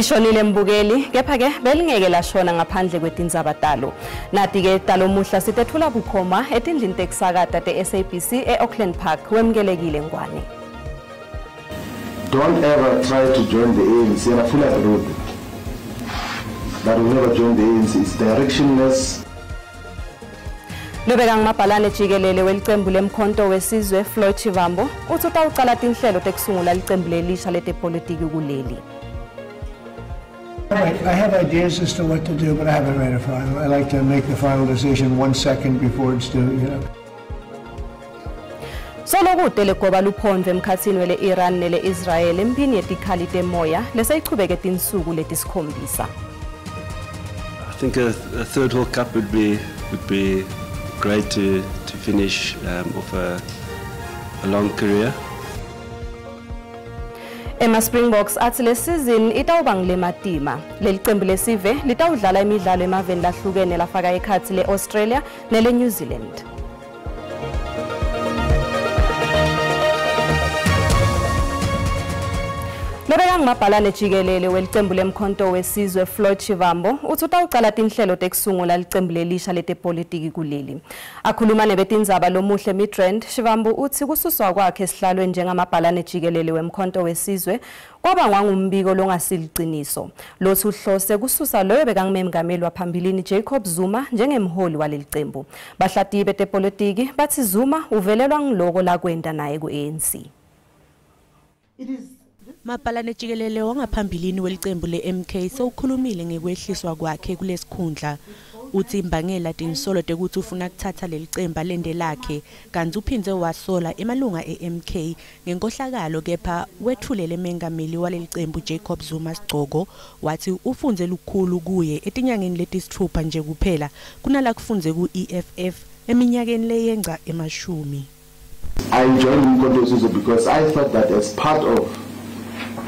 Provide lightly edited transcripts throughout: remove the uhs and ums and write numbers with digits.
Lishonile mbukeli kepha ke belingeke lashona ngaphandle kwetindzaba talo. Nati ke talomuhla sitethula bukhoma etindlini tekusakata te-SABC e-Auckland Park. Wemkelekile Ngwane. Don't ever try to join the ANC, and I feel like road. That will never join the ANC. It's directionless. Lobeka ngumabhalane jikelele welicembu lemkhonto wesizwe Floyd Shivambu uthi utawucala tinhlelo tekusungula licembu lelisha letepolitiki kuleli. I have ideas as to what to do, but I haven't made a final. I like to make the final decision 1 second before it's due, you know. Solokude legoba luphondvo emkhatsini wele Iran nele Israel emphini yetikhali temoya leseyichubeke tinsuku letisikhombisa. I think a third World Cup would be great to finish off a long career. Ema Springboks athi le season itawuba ngilematima. Leli qembu lesive litawudlala imidlalo emaveni lahlukene lafaka ekhathi le-Australia nele New Zealand. Lobeka ngumabhalane jikelele welicembu lemkhonto wesizwe Floyd Shivambu uthi utawucala tinhlelo tekusungula licembu lelisha letepolitiki kuleli. Akhuluma nebetindzaba lomuhle Midrand, Shivambu uthi kususwa kwakhe esihlalweni njengamabhalane jikelele wemkhonto wesizwe kwabangwa ngumbiko longasiliciniso. Lothi uhlose kususa loyo bekangumengameli waphambilini Jacob Zuma njengemholi waleli cembu. Bahlatiyi betepolitiki bathi Zuma uvelelwa ngiloko lakwenda naye ku-ANC. Mabhalane jikelele wangaphambilini welicembu le-MK sewukhulumile ngekwehliswa kwakhe kulesikhundla. Uthi imbangela tinsolo tekuthi ufuna kuthatha leli cembu lende lakhe, kanti uphindze wasola emalunga e-MK ngenkohlakalo, kepha wethulele mengameli waleli cembu Jacob Zuma sigcoko, wathi ufunze lukhulu kuye etinyangeni letisithupha nje kuphela kunala kufunze ku-EFF eminyakeni leyengca emashumi. I joined Umkhonto weSizwe because I thought that as part of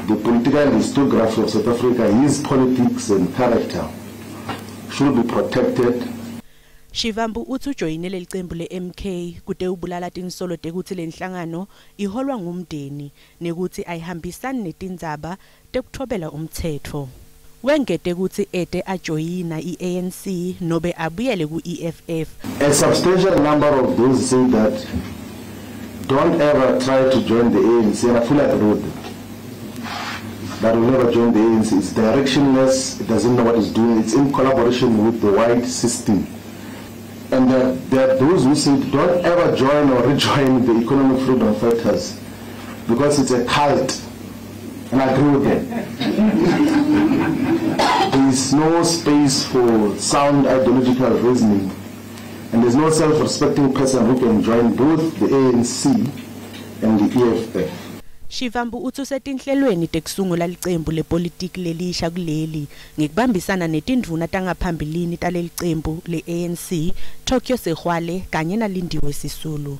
the political historiography of South Africa, his politics and character should be protected. Shivambu uthi ujoyinele licembu le-MK kude ubulala tinsolo tekuthi lenhlangano iholwa ngumndeni nekuthi ayihambisani netindzaba tekuthobela umthetho. Wengete ukuthi ede ajoyina i-ANC nobe abuyele ku-EFF. A substantial number of those say that don't ever try to join the ANC, and I feel like road. That will never join the ANC. It's directionless, it doesn't know what it's doing, it's in collaboration with the white system. And there are those who say don't ever join or rejoin the economic freedom fighters because it's a cult. And I agree with them. There is no space for sound ideological reasoning. And there's no self-respecting person who can join both the ANC and the EFF. Shivambu uthi usetinhlelweni tekusungula licembu lepolitiki lelisha kuleli ngekubambisana netindvuna tangaphambilini taleli cembu le-ANC Tokyo Sexwale kanye naLindiwe Sisulu.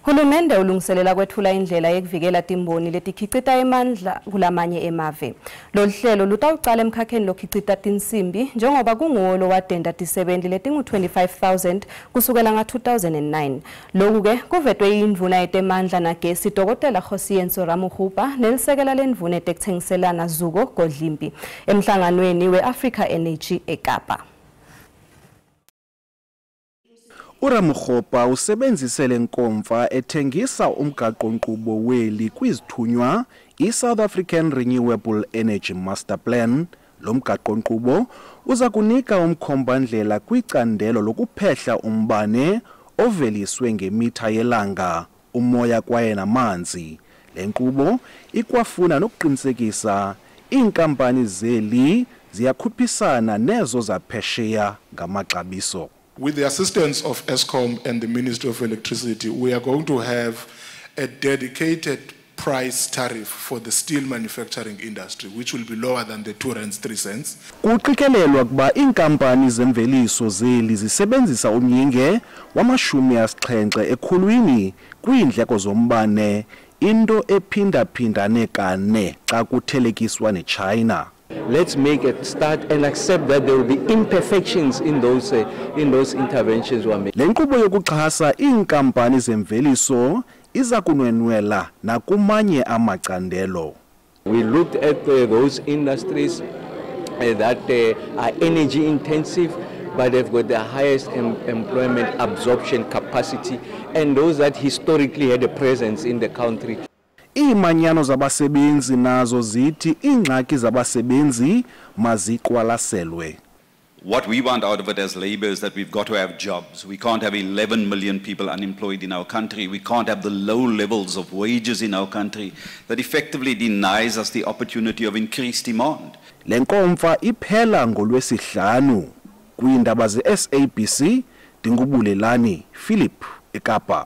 Hulumende ulungiselela kwethula indlela yekuvikela timboni letikhicita emandla kulamanye emave. Lolu hlelo lutawucala emkhakheni lokhicita tinsimbi njengoba kunguwo lowadenda tisebenti letingu-25,000 kusukela nga-2009. Loku-ke kuvetwe indvuna yetemandla nagesi Dr. Kgosientsho Ramokgopa nelisekela lendvuna yetekuthengiselana Zuko Godlimpi emhlanganweni we-Africa Energy eKapa. uRamokgopa usebenzise lenkomfa ethengisa umgaqo-nkqubo weli kwizithunywa i-South African Renewable Energy Master Plan. Lo mgaqo-nkqubo uza kunika umkhombandlela kwicandelo lokuphehla umbane oveliswe ngemitha yelanga, umoya kwaye namanzi. Le nkqubo ikwafuna nokuqinisekisa iinkampani zeli ziyakhuphisana nezo zaphesheya ngamaxabiso. With the assistance of Eskom and the Ministry of Electricity, we are going to have a dedicated price tariff for the steel manufacturing industry, which will be lower than the 2 rands 3 cents. Kuqikelelwa kuba iinkampani zemveliso zeli zisebenzisa umyinge wama-70 ekhulwini kwiindleko zombane, into ephindaphindane kane xa kuthelekiswa neChina. Let's make a start and accept that there will be imperfections in those interventions we are making. Le nkqubo yokuxhasa iinkampani zemveliso iza kunwenwela nakumanye amacandelo. We looked at those industries that are energy intensive, but they've got the highest employment absorption capacity, and those that historically had a presence in the country. Iimanyano zabasebenzi nazo zithi iingxaki zabasebenzi maziqwalaselwe. What we want out of it as Labour is that we've got to have jobs. We can't have 11 million people unemployed in our country. We can't have the low levels of wages in our country that effectively denies us the opportunity of increased demand. Le nkomfa iphela ngolwesihlanu. Kwiindaba ze-SABC, ndinguBulelani Philip eKapa.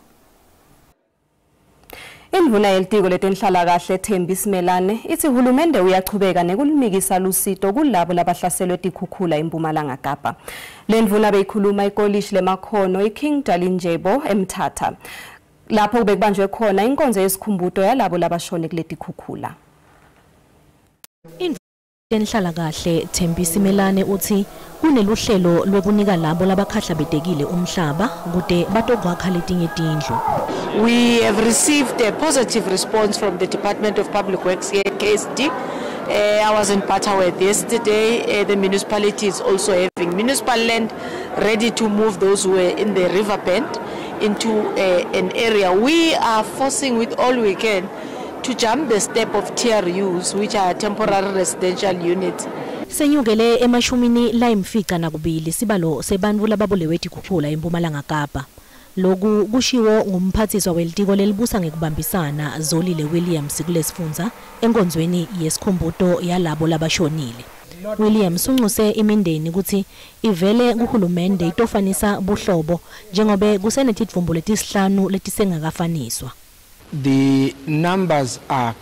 Indvuna yelitiko letenhlalakahle Thembi Simelane ithi hulumende uyachubeka nekulimikisa lusito kulabo labahlaselwe tikhukhula eMpumalanga Kapa. Le ndvuna beyikhuluma ikolishi lemakhono iKing Dalindyebo eMthatha, lapho bekubanjwe khona inkonzo yesikhumbuto yalabo labashone kuletikhukhula. Enhlalakahle Thembi Simelane uthi kuneluhlelo lwekunika labo labakhahlabedekile umhlaba kude batokwakha letinye tindlu. We have received a positive response from the Department of Public Works here at KSD. I was in Butterworth yesterday. The municipality is also having municipal land ready to move those who were in the river bend into an area. We are forcing with all we can to jump the step of TRUs, which are temporary residential units. Senyukele emashumini 52 sibalo sebantfu lababulewe tikhukhula eMpumalanga Kapa. Loku kushiwo ngumphathiswa welitiko lelibusa ngekubambisana Zolile Williams kulesifundza enkonzweni yesikhumbuto yalabo labashonile. Williams unxuse imindeni ukuthi ivele kuhulumende itofanisa buhlobo njengobe kusenetidvumbu letisihlanu letisengakafaniswa. The numbers are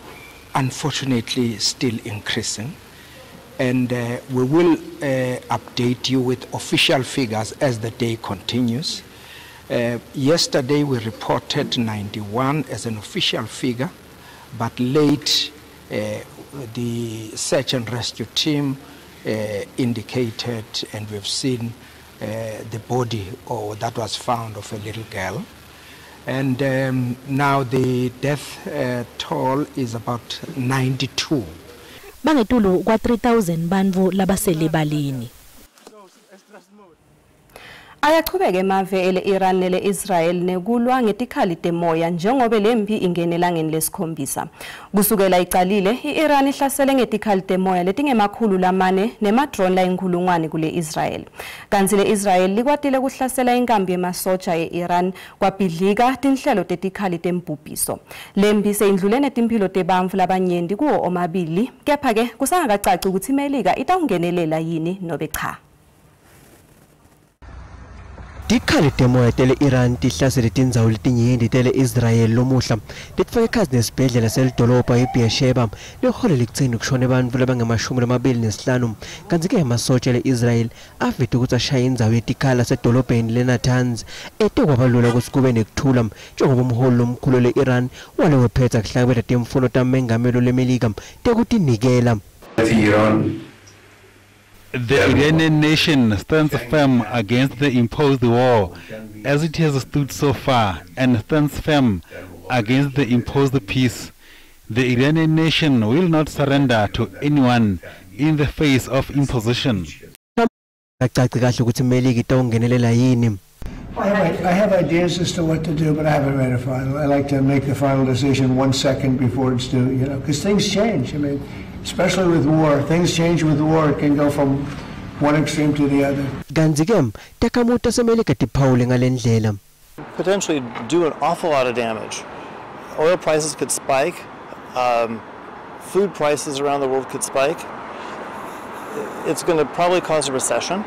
unfortunately still increasing, and we will update you with official figures as the day continues. Yesterday we reported 91 as an official figure, but late the search and rescue team indicated, and we've seen the body that was found of a little girl. And now the death toll is about 92. Bangetulu kwa 3000 bantfu labasele balini. Ayachubeka emave ele-Iran nele-Israel nekulwa ngetikhali temoya njengobe lempi ingene elangeni lesikhombisa. Kusukela icalile, i-Iran ihlasele ngetikhali temoya letingema-400 nema-drone layinkhulungwane kule Israel. Kantsi le-Israel likwatile kuhlasela inkambi yemasoja ye-Iran kwabhidlika tinhlelo tetikhali tembhubhiso. Lempi seyindlule netimphilo tebantfu labanyenti kuwo omabili, kepha-ke kusangakacaci ukuthi iMelika itawungenelela yini nobe cha. Tikhali temoya tele-Iran tihlasele tindzawo letinyenti tele-Israel lomuhla letifaka ekhatsi nesibhedlela selidolobha iBeersheba liholela ekutseni kushone bantfu labangama-25, kantsi-ke emasotsha ele-Israel avete kutsi ashaye indzawo yetikhala sedolobheni leNatanz ete kwabalula kutsi kube nekuthula njengoba umholi lomkhulu le-Iran wale wephetsa kuhlangabeta timfuno tamengameli leMelika tekutinikela. The Iranian nation stands firm against the imposed war, as it has stood so far, and stands firm against the imposed peace. The Iranian nation will not surrender to anyone in the face of imposition. I have ideas as to what to do, but I haven't made a final. I like to make the final decision 1 second before it's due, you know, because things change. I mean, especially with war, things change with war. It can go from one extreme to the other. Potentially do an awful lot of damage. Oil prices could spike. Food prices around the world could spike. It's going to probably cause a recession.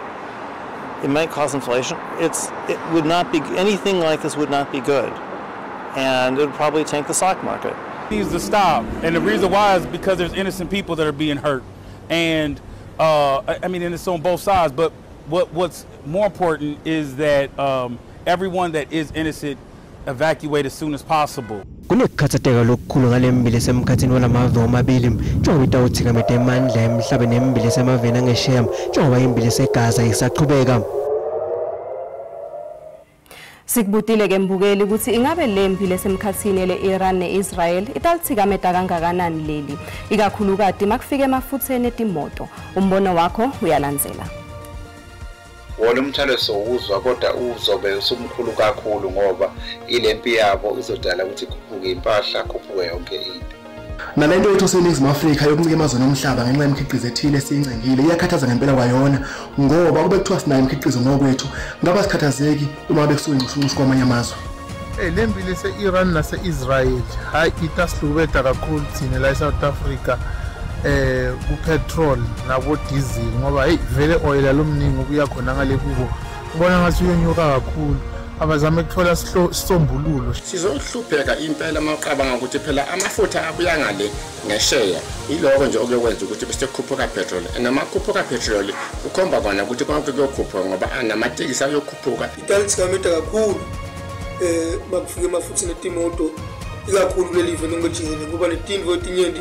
It might cause inflation. It would not be, anything like this would not be good. And it would probably tank the stock market. It needs to stop. And the reason why is because there's innocent people that are being hurt. And I mean, and it's on both sides, but what's more important is that everyone that is innocent evacuate as soon as possible. Kunekukhathazeka lokukhulu ngalembili esemkhathini walamave omabili njengoba itawuthikameta emandla emhlabeni nembili esemaveni angesheya njengoba imbili eseGaza isaqhubeka. Sikubutile ke mbukeli ukuthi ingabe lempi lesemkhathini le-Iran ne-Israel italithikameta kangakanani leli, ikakhulukati makufike emafutheni etimoto. Umbono wakho uyalandzela. Wona umthwalo sowuzwa, kodwa uzobe usumkhulu kakhulu ngoba ilempi yabo izodala ukuthi kukhuphuke impahla, khuphuke yonke into. Nalento yethu seNingizimu Afrika yokuncika emazweni omhlaba ngenxa yemikhiqizo ethile esiyincengile iyakhathaza ngempela kwayona, ngoba kube kuthiwa sinayo imikhiqizo ngokwethu ngaba sikhathazeki uma bekusuke inxushunxushu kwamanye amazwe. Lempi lese-Iran nase-Israel hayi itasihlukubeda kakhulu thina la e-South Africa ku-petrol nabo-diesel, ngoba heyi vele oyela lomningi ukuya khona ngale kubo ubona ngathi uyonyuka kakhulu. Abazame ukuthola isisombululo. Sizohlupheka impela uma ucabanga ukuthi phela amafutha abuya ngale ngesheya, iloko nje okuyokwenza ukuthi bese kukhuphuka petrol, noma kukhuphuka petrol kukhomba kona ukuthi konke kuyokhuphuka ngoba namatekisi ayokhuphuka. Italithikameta kakhulu makufika emafutheni etimoto, ikakhulu kuleli live lonke jikelele, ngoba letintfo letinyenti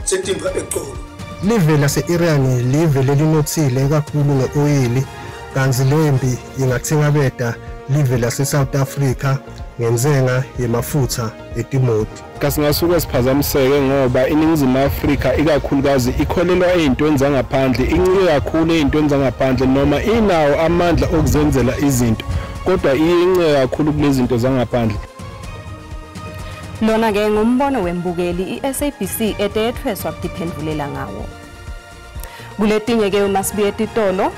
setimba eqolo. Live lase-Iran live lelinothile kakhulu nge-oyili, kanti lempi ingathingabeda live lase-South Africa ngenzenga yemafutha etimoti. Kasingasuke siphazamiseke ngoba iNingizimu Afrika ikakhulukazi ikholelwa ey'ntweni zangaphandle, incike kakhulu ey'ntweni zangaphandle, noma inawo amandla okuzenzela izinto kodwa iyincike kakhulu kulezi zinto zangaphandle. Lona-ke ngumbono wembukeli i-SABC eteyethweswa kutiphendvulela ngawo. Kuletinye-ke uma sibuye etitolo,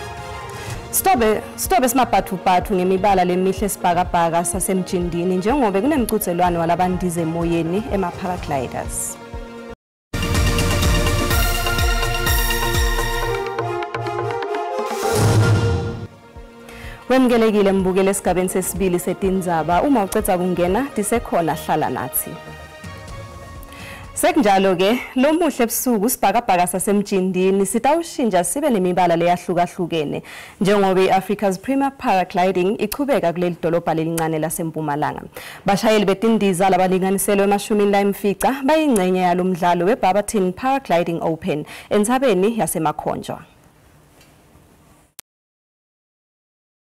sitobe simabhathubhathu ngemibala lemihle sibhakabhaka sasemjindini njengoba kunemcudzelwano walabandiza emoyeni ema-paragliders. Wemukelekile mbukeli esigabeni sesibili setindzaba. Uma ucedza kungena tisekhona, hlala nathi. Sekunjalo-ke lomuhle ebusuku sibhakabhaka sasemjindini sitawushintsha sibe nemibala leyahlukahlukene njengoba i-Africa's Premier Paragliding ichubeka kuleli dolobha lelincane laseMpumalanga. Bashayeli betindiza labalinganiselwe ema-15 bayingcenye yalo mdlalo we-Barberton Paragliding Open entsabeni yaseMakhonjwa.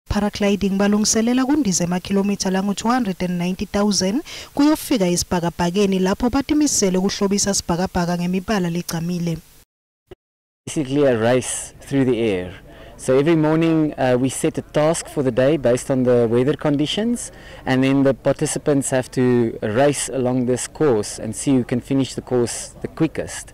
Paragliding balungiselela kundiza emakhilomitha langu-290,000 kuyofika esibhakabhakeni lapho batimisele ukuhlobisa sibhakabhaka ngemibala legcamile. Basically a race through the air. So every morning we set a task for the day based on the weather conditions, and then the participants have to race along this course and see who can finish the course the quickest.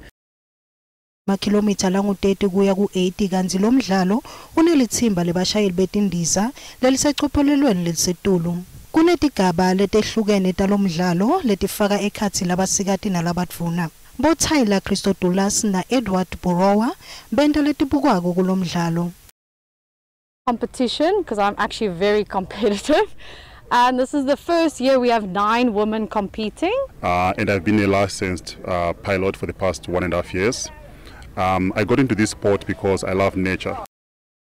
Makhilomitha langu-30 kuya ku-80, kanti lo mdlalo unelithimba lebashayeli betindiza lelisecophelelweni lelisetulu. Kunetigaba letehlukene talomdlalo letifaka ekhatsi labasikati nalabadvuna. Bo-Tyler Christodoulos na-Edward Borowa benta letibukwako kulomdlalo. Competition, because I'm actually very competitive. And this is the first year we have 9 women competing. And I've been a licensed pilot for the past 1.5 years. I got into this sport because I love nature.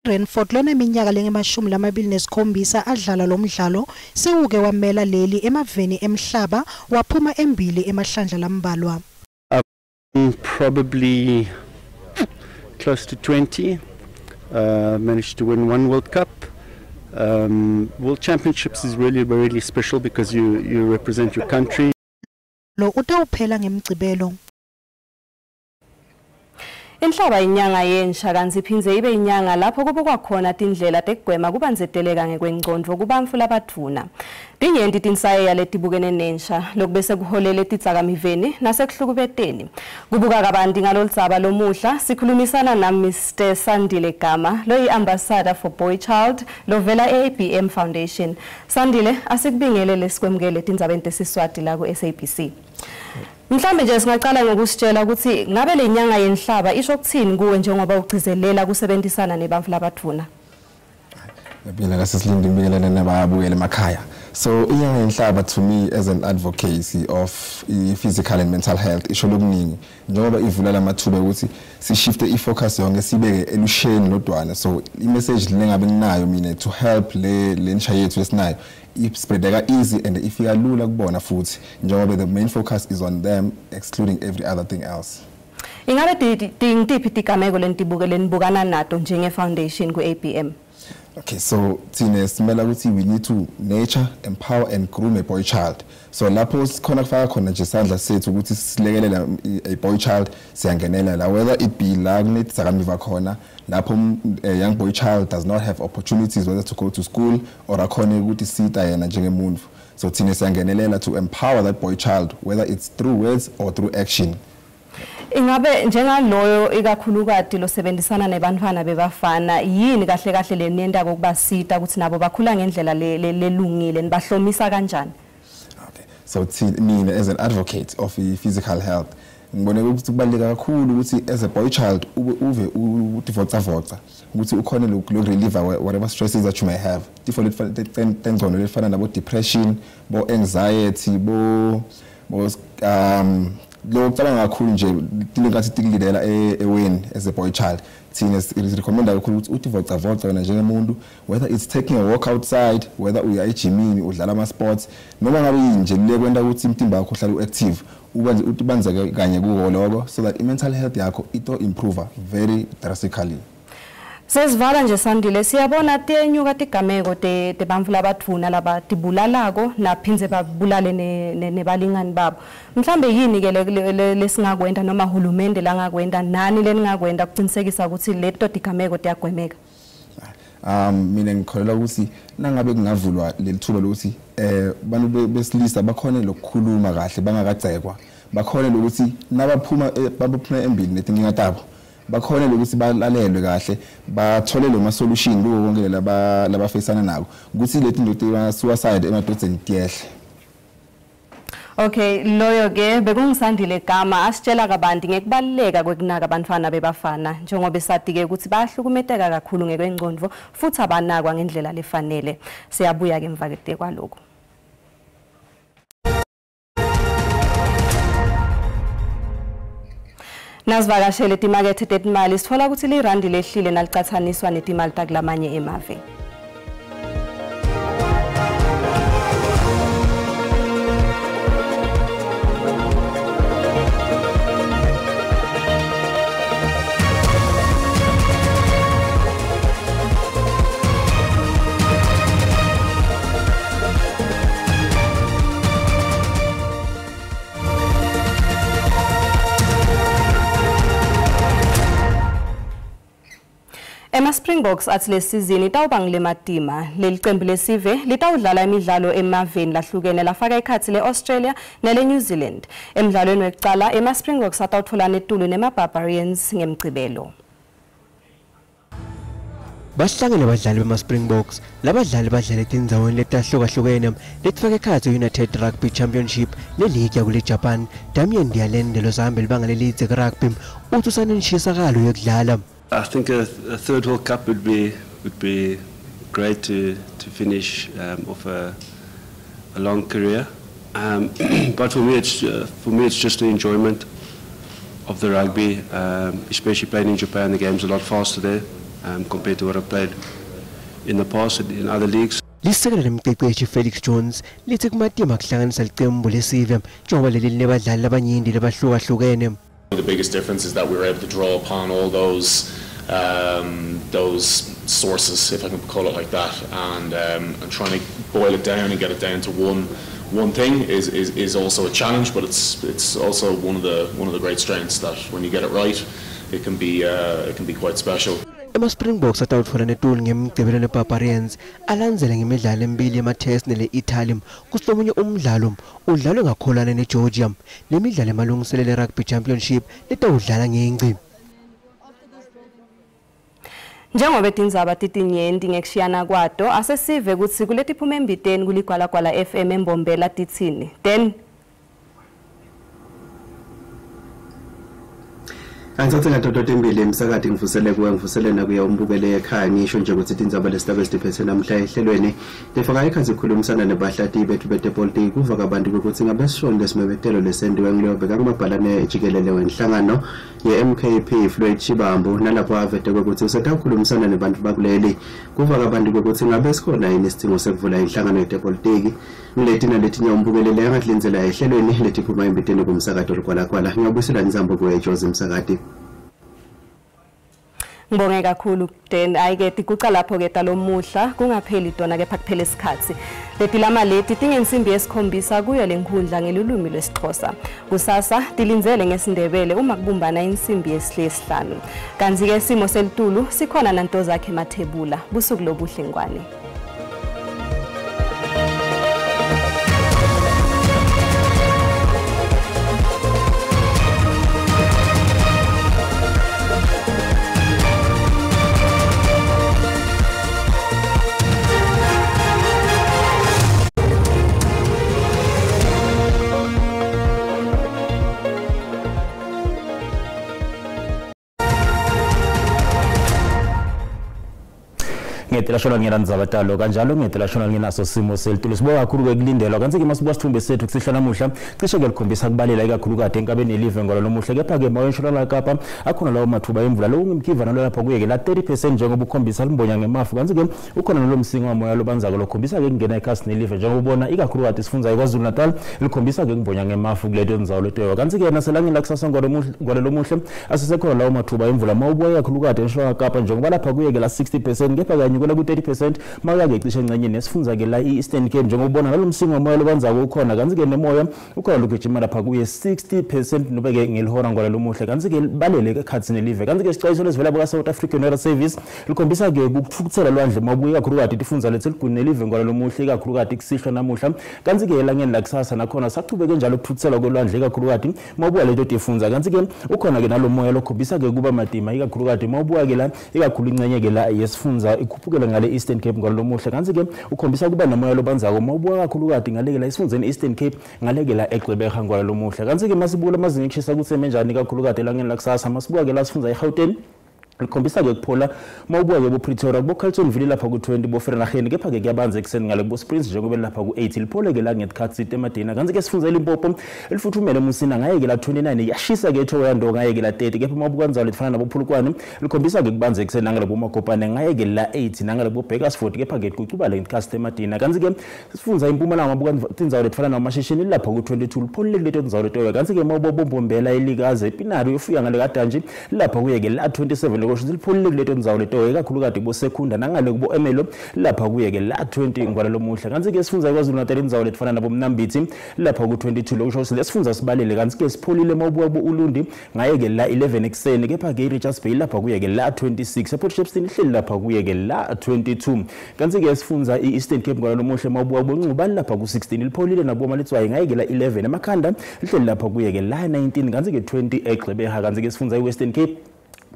Renford loneminyaka lengama-27 adlala lo mdlalo sewuke wamela leli emaveni emhlaba waphuma embili emahlandla lambalwa. Probably close to 20. Managed to win 1 World Cup. World Championships is really, really special because you represent your country. Lo utawuphela ngemgcibelo. Inhlaba inyanga yensha kanti iphindze ibe inyanga lapho kubukwa khona tindlela tekugwema kubandzeteleka ngekwengcondvo kubantfu labadvuna. Tinyenti tinsayeya letibukene nensha lokubese kuholele titsakamiveni nasekuhlukubeteni. Kubuka kabanti ngaloludzaba lomuhla sikhulumisana na Mr Sandile Gama loyi-ambassador for Boy Child lovela e-ABM Foundation. Sandile, asikubingelele sikwemukele tindzabeni tesiswati la ku-SABC. Mhlambe nje singacala ngokusitshela ukuthi ngabe le nyanga yenhlaba isho ukuthini kuwe njengoba ugcizelela kusebenzisana nebantfu labadvuna. Ngiyabingelela la sibingelele nababukela emakhaya. So inyanga yenhlaba to me as an advocacy of physical and mental health isho lokuningi njengoba ivula lamathuba ukuthi sishifte ifocus yonke sibeke elusheni lodwana. So i-message lengabe nginayo mina to help le lensha yethu esinayo ispreadeka easy and ifika lula kubona futhi njengoba the main focus is on them, excluding every other thing else. Ingabe tingiphi tigameko lentibuke lenibukana nato njenge foundation ku ABM? Okay, so thina simela ukuthi we need to nurture, empower and groom a boy child. So lapho sikhona kufaka khona nje isandla sethu ukuthi silekelela a boy child, siyangenela la, whether it be la kunetidzakamiva khona lapho a young boy child does not have opportunities whether to go to school or akhone ukuthi sita yena njengemuntu. So thina siyangenelela to empower that boy child, whether it's through words or through action. Ingabe njengaloyo ikakhulukati losebenzisana nebantwana bebafana, yini kahle kahle leniyenta kokubasita ukuthi nabo bakhula ngendlela lelungile, nibahlomisa kanjani? Okay, so mina as an advocate of physical health, ngibone ukuthi kubaluleke kakhulu ukuthi as a boy child uve utivocavoca ukuthi ukhone lokurelieve whatever stresses that you may have. Tifo tengcono lefana nabo depression, bo anxiety, bo lo kucabanga kakhulu nje tinenkathi tikulidela eweni as a boy child. Thina recommenda kakhulu ukuthi utivocavoca wena njengemuntu, whether it's taking a walk outside, whether uya ejimini udlala ama sports, noma ngabe yini nje le kwenta ukuthi umtimba wakho uhlale uactive, utibanzeke kanye kuko lokho so that i-mental health yakho ito improve very drastically. Sesivala nje Sandile, siyabona tiyenyuka tigameko tebantfu labadvuna labatibulalako naphindze babulale nebalingani babo. Mhlambe yini ke lesingakwenta noma hulumende langakwenta nani leningakwenta kuqinisekisa ukuthi leto tigameko tiyagwemeka? Mina ngikholelwa ukuthi nangabe kungavulwa lelithuba lokuthi bantu besilisa bakhone lokukhuluma kahle bangakagcekwa, bakhone lokuthi nabaphuma baphuma embili netinkinga tabo, bakhona lokuthi balalelwe kahle, bathole lo ma solution kuwo konke laba labafisana nako ukuthi leti nto tema suicide emadodeni tiyehle. Okay, loyo ke bekungisandile gama asitshela kabanti ngekubaluleka kwekunaka abantwana bebafana njengoba esati ke ukuthi bayahlukumeteka kakhulu ngekwengqondo futhi abanakwa ngendlela lefanele. Siyabuya ke emva kwaloko. Nasivakashele timakethe tetimali sithola ukuthi lirandi lehlile nalicathaniswa netimali takulamanye emave. Ema-Springboks athi le season itawuba ngilematima. Leli qembu lesive litawudlala imidlalo emaveni lahlukene lafaka ikhathi le-Australia nele-New Zealand. Emdlalweni wekucala ema-Springboks atawutholana etulu nema-Barbarians ngemgcibelo. Bahlangene abadlali bema-Springboks. Labadlali badlala etindzaweni letahlukahlukene letifaka ekhatsi United Rugby Championship neligi yakule Japan. Damien Dialende losahambe libanga lelidze ku-rugby uthi usanenshisakalo yekudlala. I think a third World Cup would be great to finish off a long career. But for me it's just the enjoyment of the rugby, especially playing in Japan. The game's a lot faster there compared to what I've played in the past in other leagues. Lisekela lemqeqeshi Felix Jones lithi kumatima kuhlanganisa licembu lesive njengoba leli linebadlali labanyenti labahlukahlukene. The biggest difference is that we were able to draw upon all those sources, if I can call it like that, and trying to boil it down and get it down to one thing is also a challenge, but it's also one of the great strengths that when you get it right, it can be quite special. Ema-Springboks atawutfola netulu ngemigcibelo ne-Barbarians alandzele ngemidlalo emibili yema-test nele-Italy kusilomunye umdlalo udlalwe ngakholana ne-Georgia. Le midlalo emalungiselelo e-Rugby Championship letawudlala ngengci. Njengoba tindzaba titinyenti ngekushiyana kwato, asesive kutsi kuletiphuma embiteni kuligwalagwala FM eMbombela titsini. Then Angithathe ngatoto embili emsakade ngivusele kuwe ngivusele nakuye umbukele ekhaya ngisho nje ukuthi tindzaba lesitabe sidiphethe namhla ehlelweni lefaka ikhathi ikhulumisana nebahlati bethu betepolitiki kuva kabantu ukuthi ngabe sishoni lesimebetelo lesendiwe ngiloyo bekamabhalane ejikelele wenhlangano ye-MKP Floyd Shivambu nalapho avete ukuthi usetakhulumisana nebantu bakuleli kuva kabantu ukuthi ngabe sikhona yini isidingo sekuvula inhlangano yetepolitiki ngileti naletinye umbukelele angatlinzela ehlelweni letiphuma embiteni kumsakato lugwalagwala ngiyabuyisela nizambo kuwe Jozi Msakati. Ngibonge kakhulu Den ayike tikuca lapho ke talomuhla kungapheli tona ke kuphela isikhathi letilama leti tingensimbi yesikhombisa kuyo lenkundla ngelulwimi lwesiXhosa kusasa tilindzele ngesiNdebele uma kubumbana insimbi yesihlanu kanti ke isimo selitulu sikhona nanto zakhe Mathebula busuku lobuhle ngwane. Ngetela ngirandzaba talo kanjalo ngetela shona nginaso simo selitulu sibonga kakhulu kwekulindelwa kanti ke masibuka sithumbe sethu kusihla namuhla cishe ke likhombisa kubalela ikakhulu kade enkabeni elive ngalo lomuhla kepha ke moya entshonalanga Kapa akhona lawo mathuba emvula lokungimkhiva nalo lapha kuye ke la 30% njengoba ukhombisa limbonya ngemafu kanti ke ukhona nalomsingo wamoya lobanzako lokhombisa ke kungena ekhasi nelive njengoba ubona ikakhulu kade sifunza eKwaZulu Natal likhombisa ke kumbonya ngemafu kuleto ndzawo letoyo kanti ke naselangeni lakusasa ngalo lomuhla asisekhona lawo mathuba emvula mawubuya ikakhulu kade entshonalanga Kapa njengoba lapha kuye ke la 60% kepha kanye ku 30% mawuya cishe engxenyeni nesifunza ke la i-Eastern Cape njengoba ubona nalomsingo wamoya lobanzako ukhona kanti ke nemoya ukhona lugijima lapha kuye 60% nobe ke ngelihora ngwala lomuhle kanti ke balele ekhathini nelive kanti ke isicwayiso lesivela ka South African Weather Service likhombisa ke ukuthukuthela lwandle mawubuya kakhulukati tifunza lethu eligwini nelive ngwala lomuhle ikakhulukati kusihlwa namuhla kanti ke elangeni lakusasa nakhona sachubeke njalo ukuthukuthela kolwandle ikakhulukati mawubuya leto tifunza kanti ke ukhona ke nalomoya lokhombisa ke kuba madima ikakhulukati mawubuya ke la ikakhulu ingxenye ke la yesifunza ikhuphukela ngale Eastern Cape ngalo lomuhle kanti ke ukhombisa kuba nomoya lobanzako mawubuka kakhulukati ngaleke la esifundzeni Eastern Cape ngaleke la eGqeberha ngalo lomuhle kanti ke masibuka amazinga ekushisa kutsi emenjani kakhulukati elangeni lakusasa masibuka ke la sifundza eGauteng likhombisa ke kuphola mawubuka ke bo Pretoria bo Carltonville lapha ku20 bo Vereeniging kepha ke kuyabanza ekuseni ngale bo Springs njengoba lapha ku8 liphole ke la ngesikhathi emadina kanti ke sifunza eLimpopo elifuthumele eMusina ngaye ke la 29 yashisa ke eThohoyandou ngaye ke la 30 kepha mawubuka kanjalo lifana nabo Phulukwane likhombisa ke kubanza ekuseni ngale bo Makopane ngaye ke la 8 nangale bo Bakersford kepha ke kucuba le ngesikhathi emadina kanti ke sifunza impumalanga mawubuka tindzawo letifana namashishini lapha ku22 lipholile kuleto tindzawo letoyo kanti ke mawubo Mbombela elikaze ePinari uyofika ngale kaDanji lapha kuye ke la 27 lipholile kuleto ndzawo leto ikakhulukati boSekhunda nangale kubo Emelo lapha kuye ke la 20 ngwala lomuhla kanti ke sifunza KwaZulu Natal indzawo letifana nabo Mnambithi lapha ku22 lokusho ukuthi lesifunza sibalele kanti ke sipholile mawubuka bo Ulundi ngaye ke la 11 ekuseni kepha ke iRichards Bay lapha kuye ke la 26 ePort Shepstone ihleli lapha kuye ke la 22 kanti ke sifunza iEastern Cape ngwala lomuhla mawubuka bo Nqubani lapha ku16 lipholile nabo Maletswayi ngaye ke la 11 emakhanda lihleli lapha kuye ke la 19 kanti ke 20 eGqeberha kanti ke sifunza iWestern Cape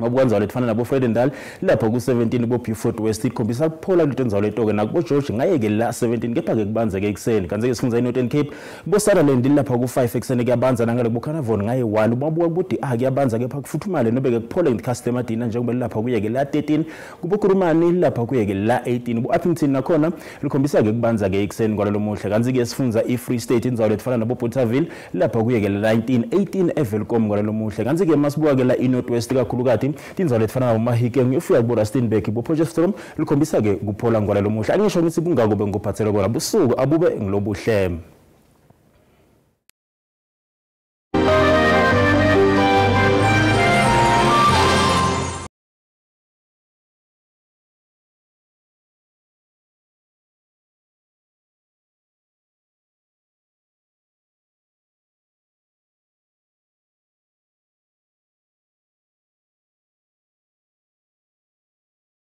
mawubuka letifana nabo Fredendal lapha ku17 bo Beaufort West ikhombisa kuphola kuleto ndzawo letoke nakubo George ngaye ke la 17 kepha ke kubanza ke ekuseni kanti ke sifunza iNorthern Cape bo Sutherland lapha ku5 ekuseni kuyabanza nangale bo Carnarvon ngaye 1 umabuka kuthi kuyabanza kepha kufuthumale nobe ke kuphola ngesikhathi emadina njengoba lapha kuye ke la 13 kubo Kurumani lapha kuye ke la 18 bo Upington nakhona likhombisa ke kubanza ke ekuseni kwalo lomuhle kanti ke sifunza iFree State indzawo letifana nabo Bothaville lapha kuye ke la 19 18 eVelkom kwalo lomuhle kanti ke masibuka ke la iNorth West kakhulukati tindzawo letifana nabo Mahikeng uyofika kubo Rustenburg bo Potchefstroom likhombisa ke kuphola ngwala lomuhle angisho ngithi bungako bengikuphathele kona busuku abube ngilobuhle.